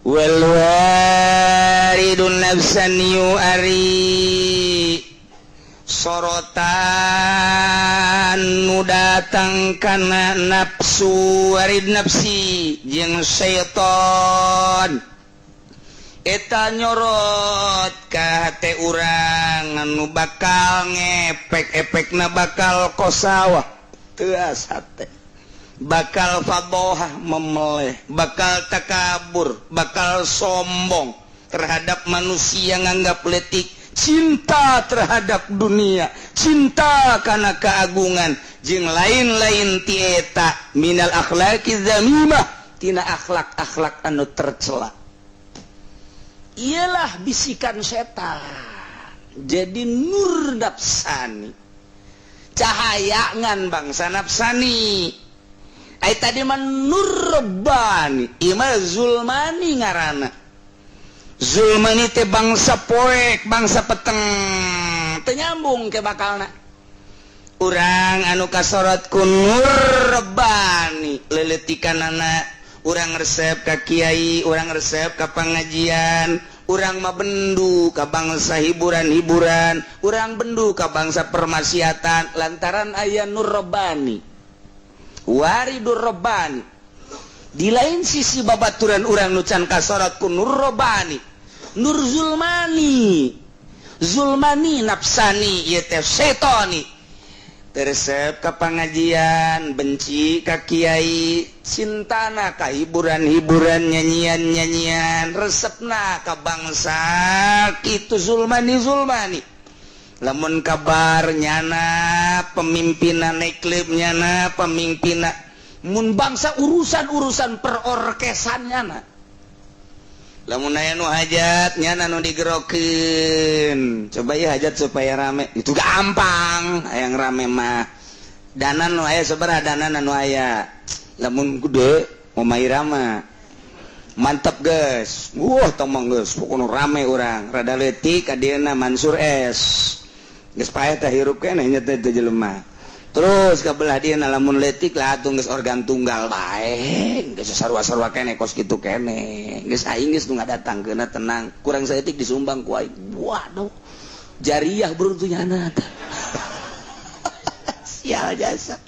Wal waridun nafsani ari sorotan nu datang kana nafsu, warid nafsi jeung syaiton, eta nyorot ka hate urang anu bakal ngepek, efekna bakal qasawah, teas hate, bakal fadohah, memeleh, bakal takabur, bakal sombong terhadap manusia, nganggap letik, cinta terhadap dunia, cinta karena keagungan jeung lain-lain ti eta, minal akhlaqi dzamimah, tina akhlak-akhlak anu tercela. Ialah bisikan setan. Jadi nur nafsani, cahaya ngan bangsa nafsani. Ay tadi mah nur rabbani, ieu mah zulmani ngaranna. Zulmani teh bangsa poek, bangsa peteng, teu nyambung ke bakalna. Urang anu kasorot ku nur rabbani, leletikanana urang resep ka kiai, urang resep ka pengajian, urang mah bendu ka bangsa hiburan-hiburan, urang bendu ka bangsa permaksiatan lantaran aya nur rabbani, waridur rabbani. Di lain sisi, babaturan urang nu can kasorot ku nur rabbani, nur zulmani, zulmani nafsani ieu teh setoni, resep ka pengajian, benci ka kiai, cintana ka hiburan-hiburan, nyanyian-nyanyian, resepna ka bangsa kitu, zulmani. Zulmani lamun kabar nyana pemimpinan klub, nyana pemimpin, mun bangsa urusan-urusan perorkesan nyana, lamun aya nu hajat nyana nu digerokeun. Coba ya, hajat supaya rame itu gampang, yang rame mah dana nu aya, sabaraha dana nu aya. Lamun gede Oma Irama mantap, guys. Wah, tomong geus, pokokna rame. Urang rada leutik kadieuna Mansur S geus paeh teh, hirup keneh nya teh jelema. Terus ka belah dia, lamun leutik lah atuh geus organ tunggal bae, geus sarua-sarua keneh, kos kitu keneh. Geus aing geus nu ngadatangkeunna, tenang, kurang saeutik disumbang ku aing. Waduh, jariah beruntungnya tah, sial jasa.